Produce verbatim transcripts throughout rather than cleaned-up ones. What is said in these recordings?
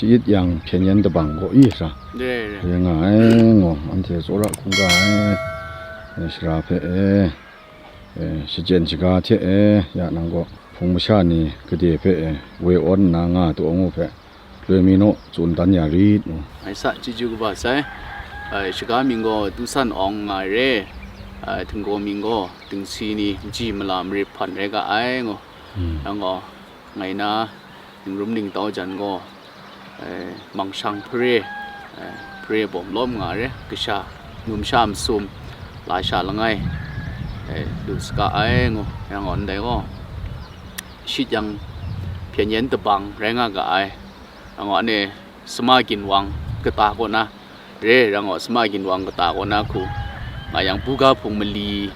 Yit yang hpyen yen dabang gaw i sara, re, re, re nga ai ngaw, anhte tsawra hkungga ai, e, sara hpe e, e, shachyen shaga hte e, ya nang gaw hpung masha ni gade hpe e, woi awn nna nga taw ngu hpe, loi mi naw tsun dan ya rit ngu. Ngai sa chyeju kaba sai. Ai, shaga mying gaw Tusan Awng nga ai re, ai, htinggaw mying gaw Dingsi ni, Nji Mala Marip Hpan rai ga ai ngu. Hmm. Yang gaw, ngai na, ningrum ningtau jan gaw, eh, mangshang hpare, eh, hpare bawm lawm nga re, kasha, numsha masum, lasha langai, eh, lu saga ai ngu, yang gaw ndai gaw, shit yang hpyen yen dabang rai nga ga ai, yang gaw ane, Sama ginwang kata kaw na, re, rang gaw, Sama ginwang kata kaw na hku, nga yang, buga hpung mali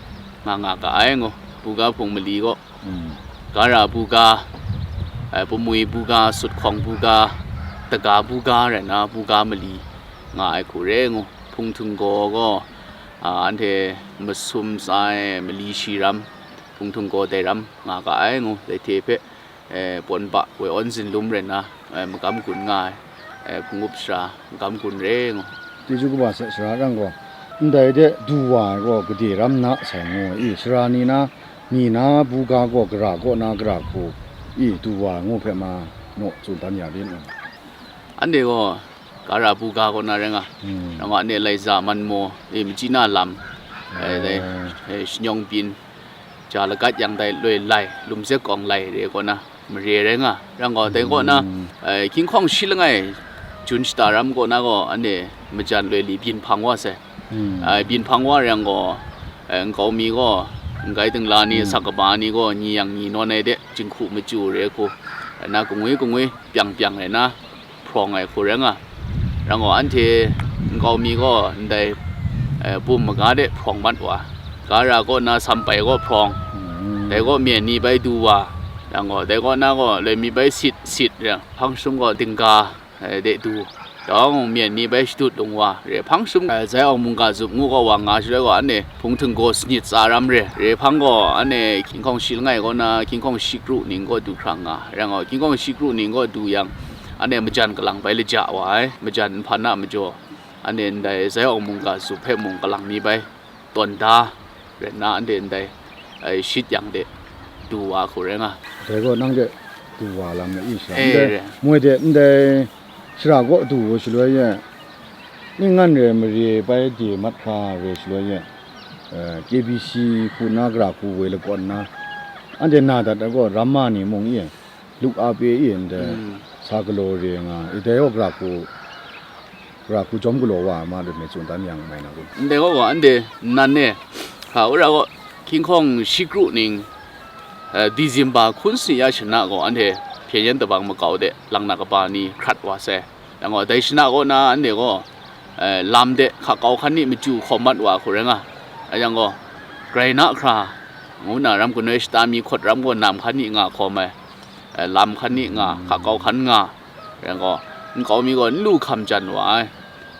nga nga ga ai ngu, buga hpung mali gaw, mm, gara buga, eh, pumwi buga, suthkawng buga, daga buga rai na, buga mali nga ai hku re ngu, hpung htinggaw gaw, ah, anhte masum tsa ai mali shi ram, hpung htinggaw dai ram nga ga ai ngu, dai hte hpe, eh, pawn ba woi awn zinlum rai nna, eh, magam gun nga ai, eh, hpung up sara magam gun re ngu. Chyeju kaba sai sara rang gaw, ndai de du wa ai gaw gade ram na sai ngu i, sara ni na, mi na buga gaw gara kaw na gara hku i du wa ai ngu hpe ma naw tsun dan ya rit ngu. Anhte gaw gara buga kaw na rai nga, hmm, rang gaw ane laiza man maw, e, machyi na lam, eh, dai, oh, eh, shanyawng byin, ja lagat yang dai loi lai, lumzek kawng lai re kaw na, mare rai nga, rang gaw, dai kaw na, mm, eh, hkying hkawng shi langai, jun shata ram kaw na gaw, ane majan loi li byin hpang wa sai. Mm. Eh, byin hpang wa rai yang gaw, eh, nkau mi gaw, nggai dingla ni, mm, asak kaba ni gaw, ni yang ni nawn ai de, jinghku machyu re hku, rai na, kangwi kangwi, pyang pyang rai na, hprawng ai hku rai nga. Rang gaw, anhte nkau mi gaw ndai, eh, bum maga de hprawng mat wa, gara kaw na sampai kaw hprawng, mm, dai kaw myen ni bai du wa, rang gaw, dai kaw na gaw loi mi bai sit sit, rang hpang shum gaw dingga, eh, de du, dawng myen ni bai shadut lung wa, re hpang shum, eh, zai awng mungga zup ngu gaw wa nga shaloi gaw, anhte hpung htinggaw sanit tsa ram re, re hpang gaw, anhte hkying hkawng shi langai kaw na, hkying hkawng shi kru ning kaw du hkra nga, rang gaw, hkying hkawng shi kru ning kaw du yang, anhte majan kalang bai laja wa ai, majan nhpan a majaw, anhte ndai zai awng mungga zup hpe mung kalang mi bai tawn da, rai nna, anhte ndai, ai, shit yang de du wa hku rai nga. Dai gaw nang de du wa lam na i sha, eh, ndai, re, moi de ndai shara kaw du wa shaloi ye, ning ngan re mare bai de mat hkra re shaloi ye, eh, K B C hku na gara hku woi lakawn na, anhte na dat ai gaw ramma ni mung ye, luk a pe i ndai, mm, sa galaw re nga, idai gaw gara hku, gara hku jawm galaw wa ai ma lut me tsun dan yang mai na kun. Ndai gaw gaw, anhte nan e, hka wora gaw, hkying hkawng shi kru ning, eh, December hkun si ya shana gaw, anhte hpyen yen dabang makau de, lang na kaba ni hkrat wa sai. Yang gaw, dai shana kaw na anhte gaw, eh, lam de hka kau hkan ni machyu hkawm mat wa hku rai nga. Yang gaw, grai na hkra, ngu na ram kanoi shata mi hkawt ram gaw nam hkan ni nga hkawm ai, eh, lam hkan ni nga, hka kau hkan nga, yang gaw, nkau mi gaw n lu hkam jan wa ai.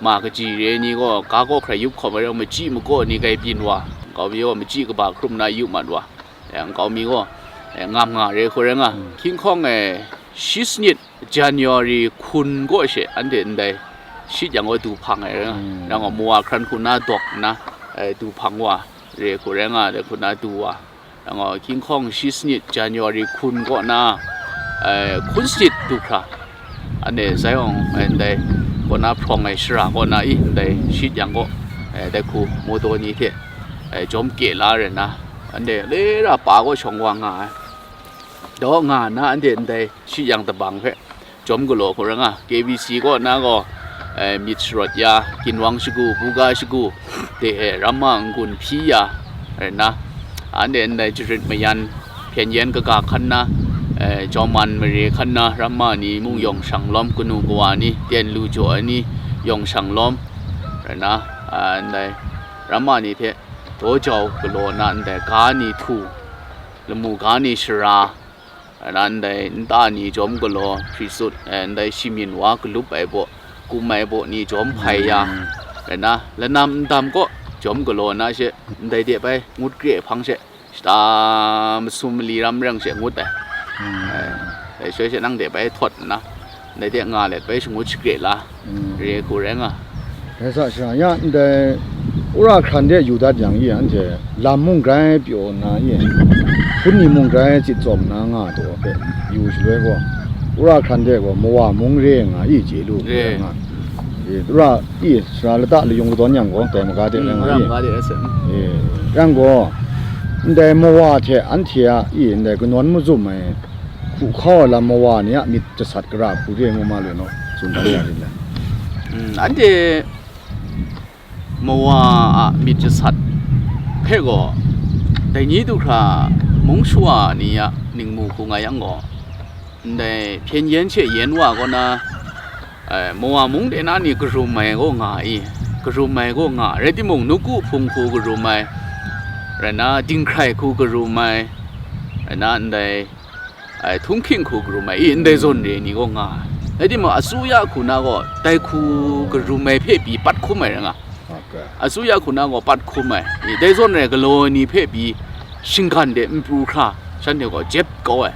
Ma kaji re ni gaw, ga kaw hkrai yup hkawm ai rau machyi makaw ni gai byin wa, nkau mi gaw machyi kaba hkrum na yu mat wa, yang nkau mi gaw, eh, ngam nga re hku rai nga. Mm. Hkying hkawng e, shi sanit January hkun kaw she anhte ndai shit yang gaw du hpang ai rai nga. Mm. Yang gaw, mawa hkran hku na dawk nna, eh, du hpang wa re hku rai nga, dai hku na du wa. Yang gaw, hkying hkawng shi sanit January hkun kaw na, eh, hkun sanit du hkra, anhte zai awng, eh, ndai kaw na hprawng ai shara kaw na i, ndai shit yang kaw, eh, dai hku mawdaw ni hte, eh, jawm kye la rai nna, anhte lera pa kaw shawng wa nga ai. Daw nga nna anhte ndai shit yang dabang hpe jawm galaw hku rai nga, K B C kaw na gaw, eh, myit sharawt ya, ginwang shagu, buga shagu, de e ramma n-gun hpyi ya, rai nna, anhte ndai jarit mayan, hpyen yen kaga hkan na, eh, jawman mare hkan na, ramma ni mung yawng shang lawm, kanu kawa ni, ten lu jaw ai ni yawng shang lawm, rai nna, ah, ndai ramma ni hte daw jau galaw na ndai ga ni htu, lamu ga ni shara, rai nna ndai nta ni jawm galaw hpri sut, eh, ndai shimyin wa galup ai baw, kum ai baw ni jawm hpai ya, mm, rai nna lanam ndam kaw jawm galaw na she, ndai de bai ngut kre hpang she, shata masum mali ram reng she ngut ai. Mm. Eh, dai shaloi she nang de bai htawt nna, Dai de nga let bai shangut shagre la, mm, re hku rai nga. Dai sa sha ya ndai wora hkran de yu dat yang i, anhte lam mung grai pyaw nna i, hpun ni mung grai cit tsawm nna nga taw hpe yu shaloi gaw, wora hkran de gaw mawa mung re nga i, chye lu hku rai nga. E, wora i, sara lata layung kadawn yang gaw, dai maga de rai nga i. E, yang gaw, ndai mawa hte anhte a i, ndai kanawn mazum ai, hku hkau ai lam mawa ni a myit jasat gara hku re ngu ma lu naw, tsun dan ya rin ai. Mm, anhte mawa a myit jasat hpe gaw, dai ni du hkra mung shawa ni a ningmu hku nga yang gaw, ndai hpyen yen she yen wa kaw na, eh, mawa mung de na ni karum ai gaw nga i, karum ai gaw nga, rai timung, nawku hpung hku karum ai, rai na, dinghkrai hku karum ai, rai na, ndai, ai, htunghking hku karum ai, i, ndai zawn re ai ni gaw nga ai. Rai timung, asuya hku na gaw, dai hku karum ai hpe pyi pat hkum ai rai nga. Okay. Asuya hku na gaw pat hkum ai, i, dai zawn re ai galaw ai ni hpe pyi shinggan de n pru hkra, shanhte gaw jep kau ai,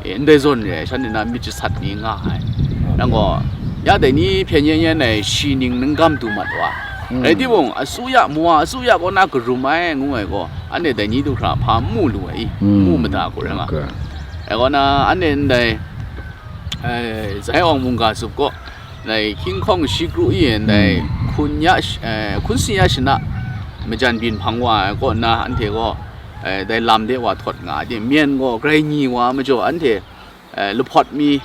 i, ndai zawn re ai, shanhte na myit jasat ni nga ai. Okay. Nang gaw, ya dai ni hpyen yen yen ai shi ning nang gam du mat wa. Mm. Rai timung, asuya, mawa asuya kaw na karum ai ngu ai gaw, anhte dai ni du hkra hpa n mu lu ai i, n mu mada hku rai nga. Okay. Ai kaw na, anhte ndai, eh, Zai Awng mungga zup kaw, dai hkying hkawng shi kru i ndai, mm, hkun ya sh-, eh, hkun si ya shana majan byin hpang wa ai kaw nna, anhte gaw, eh, dai lam de wa htawt nga ai, myen gaw grai nyi wa majaw, anhte, eh, lahpawt mi,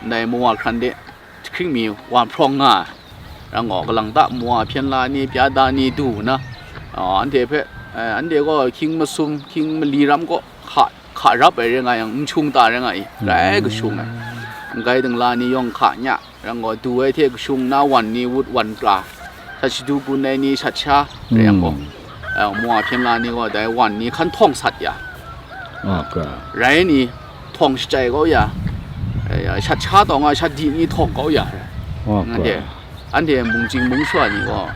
ndai mawa hkran de, jahkring mi wa hprawng nga ai. Rang gaw, kalang ta mawa hpyen la ni, pya da ni du na, ah, anhte hpe, eh, anhte gaw hkying masum, hkying mali ram kaw hka, hka rap ai rai nga yang, n hkyung ta rai nga i, grai kashung ai. N-gai dingla ni yawng hka nya, rang gaw, du ai hte kashung na wan ni wut wan pra, shat shadu gun ai ni shat sha, rai yang gaw, mm, eh, mawa hpyen la ni gaw dai wan ni hkan htawng sat ya. Ah, ka. Rai ni, htawng shachyai kau ya, eh, ya, shat sha taw nga shat di ni htawng kau ya. Ah, ka. Anhte, anhte mungchying mungshawa ni gaw,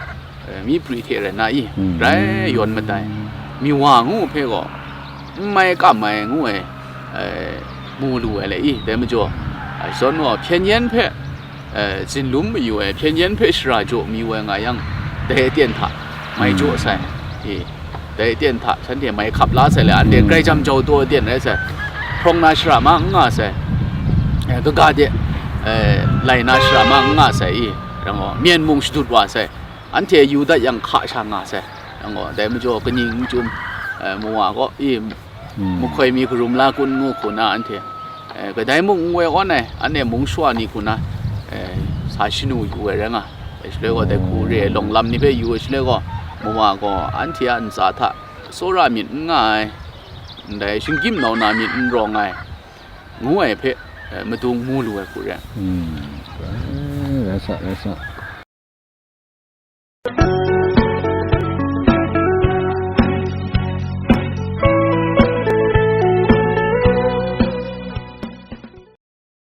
eh, myiprwi hte rai na i, mm, rai yawn madai. Miwa ngu hpe gaw, n mai kam ai ngu ai, eh, mu lu ai le i, dai majaw, eh, shadawn gaw hpyen yen hpe, eh, zinlum mayu ai, hpyen yen hpe shara jaw mayu ai nga yang, dai aten hta mai jaw sai. E, dai aten hta shanhte mai hkap la sai le, anhte, mm, grai jam jau taw aten rai sai. Hprawng na shara ma n nga sai. Eh, kaga de, eh, lai na shara ma n nga sai i, rang gaw, myen mung shadut wa sai. Anhte yu dat yang hka sha nga sai. Rang gaw, dai majaw kaning n chyum, eh, mawa gaw, i, mm, mahkoi mi karum la kun ngu hku na anhte, eh, kadai mung n woi awn ai, anhte mung shawa ni hku na, eh, sa shanu yu ai rai nga. Dai shaloi gaw, dai hku re ai lawng lam ni hpe yu ai shaloi gaw, mawa gaw anhte a ntsa hta tsawra myit n nga ai, ndai shinggyim nau na myit n rawng ai, ngu ai hpe, eh, madung mu lu ai hku re. Hmm. Rai sa, rai sa.